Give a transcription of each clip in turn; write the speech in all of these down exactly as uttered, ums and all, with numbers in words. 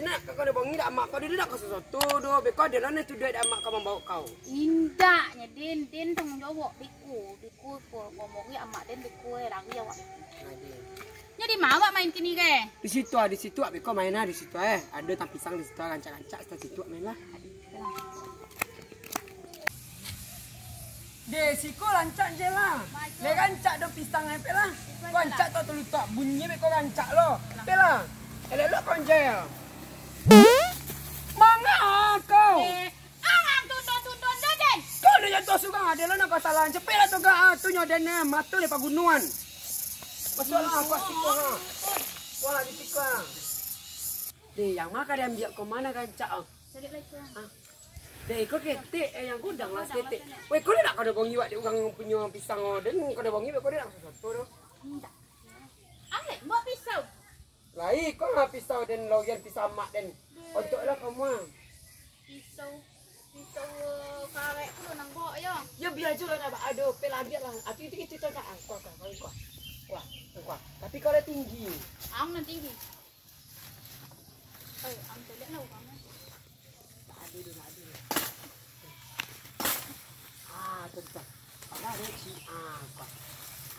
Nak, kau kena bongi dak amak kau dulu dak kau sosoto doh. Beko ado lah nan tuduah dak amak kau mambawa kau. Indak nyo, Den, Den tangguang jawab. Beko, beko ko ngomong amak Den, beko lari awak beko. Nah, Den. Nyo di ma awak main kini ke? Di situ ah, di situ ah, beko main ah di situ eh. Ado tang pisang di situ ah, rancak-rancak situ, situ main lah. Deh, siko rancak je lah. Lai rancak do pisang ai, pek lah. Ko rancak tu talutak, bunyi beko rancak lo. Pek lah. Elok-elok kau je. Manga kau. Eh, ang, ang tundun-tundun do, Den. Kau ndak jatuah surang, ado lah nan kau salah. Cepek lah tu gak, ah, tu nyo Den, eh, mato dari pagunuan. Masuaklah, kuat siko ha. Wah, di siko ha. Deh, yang mah ka diambiak ko mano rancak ah. Cari lagi, ah. Deh, iko ketek, eh, yang godang lah ketek. Weh, kau dak kau ado bongi wak dek urang punyo pisang, oh, Den, kau ado bongi, kau dak langsung soto doh. Indak. Alek, buat pisau. Lai, kau lah pisau, Den, logian pisau amak, Den. Ontok lah kau mah. Pisau, pisau, eh, karek tu lo nang bawa, yo. Yo, biar je lah, nak, aduh, pelambiak lah. Ati itu, itu, itu, nak, ah, kuah, kuah, kuah, kuah. Kuah, kuah. Tapi kau dah tinggi. Ang nan tinggi. Eh, ang caliak lah, urang. Tak ada dulu, tak ada dulu. Ah, tu, tu. Alah, ada cik. Ah, kuah.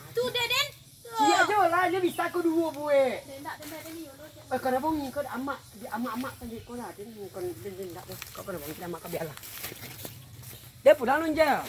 Ah, tu cik. Dia, Den. Tu. Cik aja lah, dia bisa kau dua buah. Dendak, dendak, dendak, ni, yo, lo, cik. Eh, kau dah bongi, kau dah amak, di amak-amak tadi kau lah. Dia ni bukan, dia, dia tak ada. Kau kena bongi, amak kau biarlah. Dia pulang, Lunja.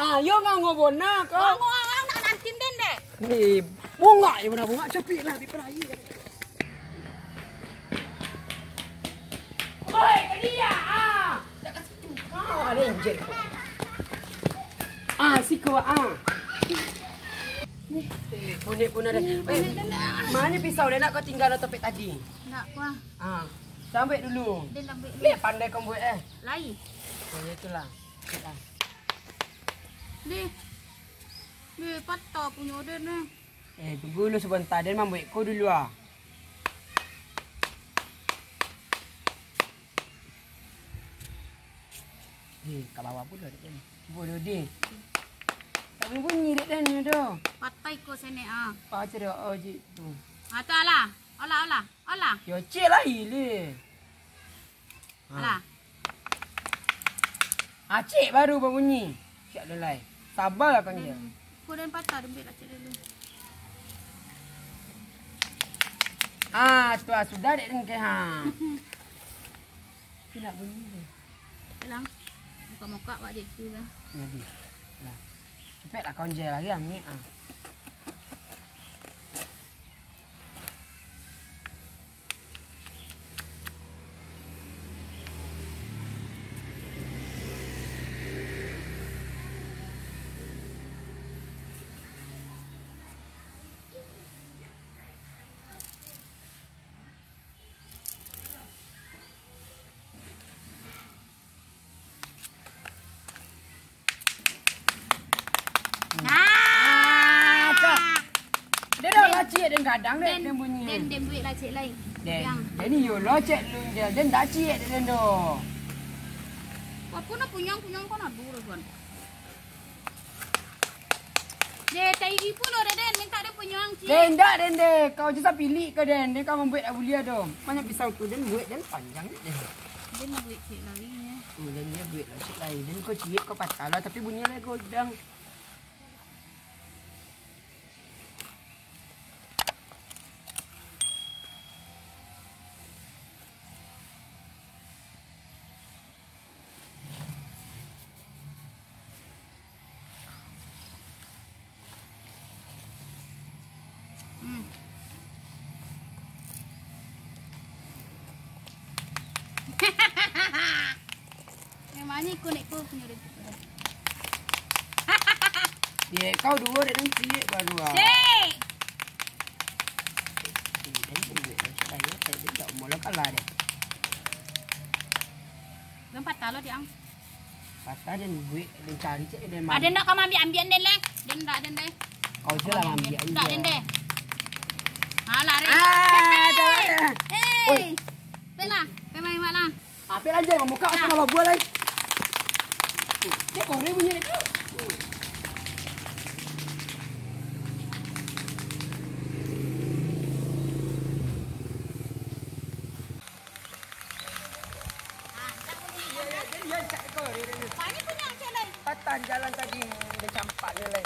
Ah, yo ngango bona ko. Ngango, ngango, nak nantin den deh. Ni, bungak je bona bungak, capik lah, bi perai. Oi, ka dia, ah. Ah, lenjer. Ah, siko, ah. Ni, eh, bonek pun ada. Eh, mana pisau dia nak kau tinggal otopet tadi? Nak, kuah. Ah, sampai dulu. Dia lambek ni. Ni pandai kau buat, eh. Lai. Oh, ya itulah. Deh. Deh, patah punyo den, eh. Eh, tunggu dulu sabanta, den mambuek ko dulu, ah. Eh, ka bawah pulo, dek, den. Cubo dulu, deh. Tak bunyi, dek, den, ni, doh. Patah iko senek, ah. Patah dah, oh, cik tu. Ah, tu, alah. Olah, olah. Olah. Yo, cik lah, ilik. Ha. Alah. Acik baru babunyi. Siap dah lai. Sabarlah kau ni. Kudan patah dembik lah cik dulu. Ah, tu ah, sudah dek dengke ha. Tu nak bunyi tu. Bilang. Muka-muka wak je tu lah. Jadi. Lah. Cepatlah kau je lagi amik ah. Nah. Ah, cak. Dia dah lacik, den gadang dek, den, den bunyi. Den, den buik lacik lai. Den. Yang. Den ni yo lacik lu, den, den lacik dek, den doh. Apa nak punyang, punyang kau nak dulu, Tuan? Deh, taigi pulo deh, den. Minta den punyang, cik. Deh, indak, den, deh. Kau je sapilik ke, den. Den kau mambuek dak buliah doh. Banyak pisau tu, den buek, den panjang, den. Den buek cik lari, ya. Hmm, den dia buek lah, cik lari. Den kau ciek, kau patah lah. Tapi bunyi lah godang. Hmm. Yang mana ikut nak ikut punya rezeki? Dek kau duo, dek nan ciek baru ah. Cik! Eh, den buek lah, cik lah, ya. Saya tak mau lah kalah deh. Yang patah lo, Diang. Patah den buek, den cari cik, den. Ada nak kau ambil-ambil den lah. Den, ndak, den, deh. Kau je lah ambiak. Ndak, den, deh. Ha, lari. Ah, hei, dah, dah. Hei. Oi. Pek lah, pek main, Mak, lah. Apek lah, jangan mamukak, nah. Sama lagu lah. Dia korek bunyi dia tu. Patah jalan tadi, dia campak dia, lai.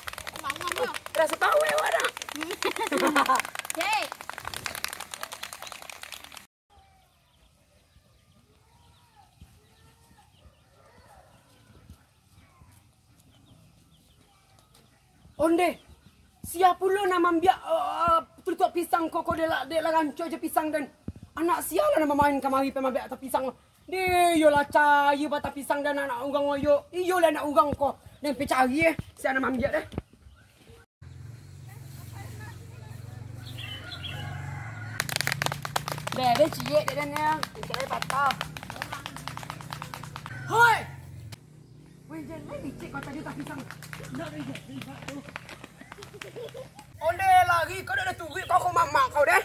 Rasa tahu ya, awak dah. Cek. Onde, sia pulo nan mambiak, eh, tutuak pisang ko, ko dek lah, dek lah ranco je pisang den. Anak sia lah nan mamain kamari pai mambiak ateh pisang ko. Deh, iyo lah cayia batang pisang den anak urang ko yo. Iyo lah anak urang ko. Den pai cari eh, sia nan mambiak deh. Deh, deh, ciek dek den ya. Ciek patah. Hoi! Weh, jan, weh, licik kau tadi tak pisang. Ndak, ndak, ndak, ndak, tu. Onde lari, kau dah turuik kau, kau mamak kau deh.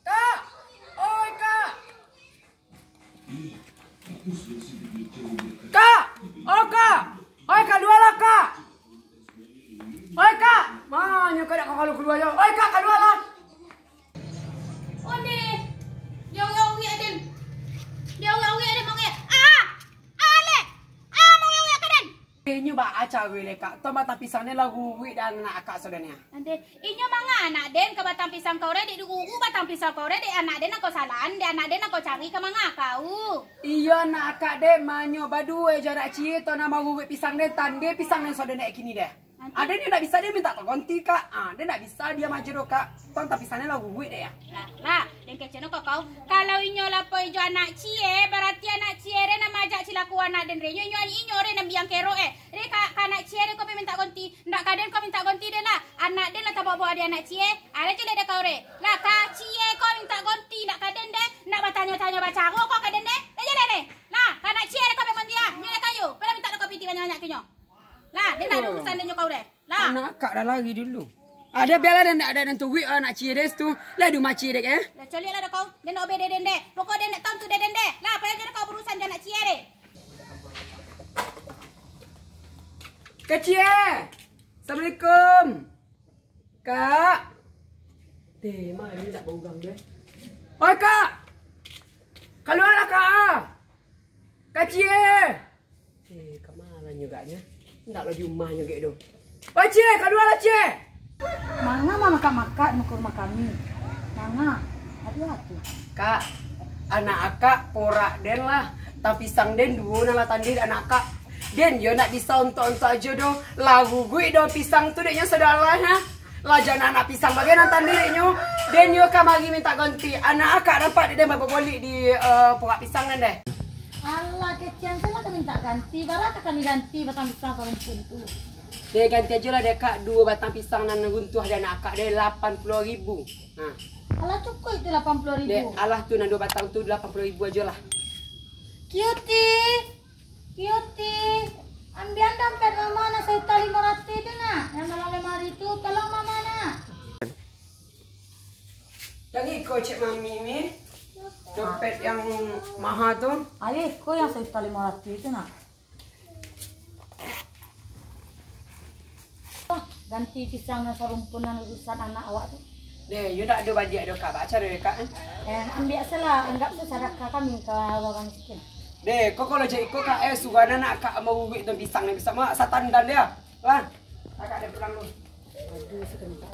Kak! Oi, Kak! Kak! Oh, Kak! Oi, kalualah, Kak! Oi, Kak! Ma nyo kau dak kalu kalua yo? Oi, Kak, kalualah! Onde! Dia ongek-ongek den! Dia ongek-ongek den, ongek! Ah! Ah, leh! Ah, mangongek-ongek ka den! Inyo baa caro lai, Kak? Tong batang pisang ni lah ruruik dek anak akak saudara ni. Ande, inyo manga anak den ka batang pisang kau re, dek diguru batang pisang kau re, dek anak den nan kau salahan, dek anak den nan kau cari ka manga kau. Iyo, anak akak den, manyo baduo jo anak ciek tu nan maruruik pisang den, tande pisang den saudara ni kini deh. Ande ni ndak bisa den minta tolong ti, Kak. Ah, den ndak bisa diam ajo doh, Kak. Tong batang pisang ni lah ruruik dek ya. Lah, lah, den kecek no kok kau. Kalau inyo lah pai jo anak ciek, barati anak ciek re nan maajak cilaku anak den re. Inyo, inyo, inyo re nan biang kerok eh. Re ka, ka anak ciek re kau pai minta gonti. Ndak ka den kau minta gonti den lah. Anak den lah tabao-bao di anak ciek. Are celek dek kau re. Lah ka ciek kau minta gonti, ndak ka den deh. Ndak batanyo-tanyo bacaro kau ka den deh. Lah jaleh re. Lah ka anak ciek re kau pai gonti lah. Nyo dek kayu. Pai lah minta dek kau piti banyak-banyak kinyo. Lah, den ndak ado urusan den jo kau re. Lah. Anak akak dah lari dulu. Ah, dah bialah, dah ndak ado nan turuik anak ciek deh tu. Lah, di rumah ciek dek eh. Lah, caliak lah dah kau. Den ndak obeh dek den deh. Pokok den ndak tahu tu dek den deh. Lah, payah je dah kau berurusan jo anak ciek deh. Kak Ciek. Assalamualaikum. Kak. Deh, mah ni ndak baurang deh. Oi, Kak. Kalualah, Kak. Kak Ciek. Eh, ka ma nyo agaknyo? Ndak lo di rumah nyo agak tu. Oi, Ciek, kalualah, Ciek! Manga mamakat-makat muko rumah kami? Manga, ado apo? Kak, anak akak porak den lah. Batang pisang den duo nan lah tande dek anak akak. Den yo ndak bisa ontok-ontok ajo doh. Lah ruruik doh pisang tu dek nyo sudah lah, ha? Lah jan anak pisang bagai nan tande dek nyo. Den yo kamari minta gonti. Anak akak nampak dek den baboliak di, eh, porak pisang nan deh. Alah, kecek an se lah ka minta ganti. Bara ka kami ganti batang pisang sarumpun tu? Deh, ganti ajo lah deh, Kak. Duo batang pisang nan runtuah dek anak akak deh, lapan puluah ribu. Ha. Alah, cukuik tu lapan puluah ribu. Deh, alah tu nan duo batang tu lapan puluah ribu ajo lah. Cuti! Cuti! Ambiak dompet mama nan sajuta limo ratuih tu, nak. Nan dalam lemari tu, tolong mama, nak. Cari iko, Cik Mami ni. Dompet yang maha tu. Ayo, iko yang sajuta limo ratuih tu, nak. Ganti pisang nan sarumpun nan urusan anak awak tu. Deh, yo ndak ado baliak doh, Kak. Baa caro yo, Kak, eh? Eh, ambiak se lah, anggap se sadakah kami ka urang miskin. Deh, kok kalau cak iko, Kak, eh, suruah anak Kak mau uruik tu pisang ni, bisa mak satandan dia. Lah, Kakak dah pulang dulu. Aduh, sebentar.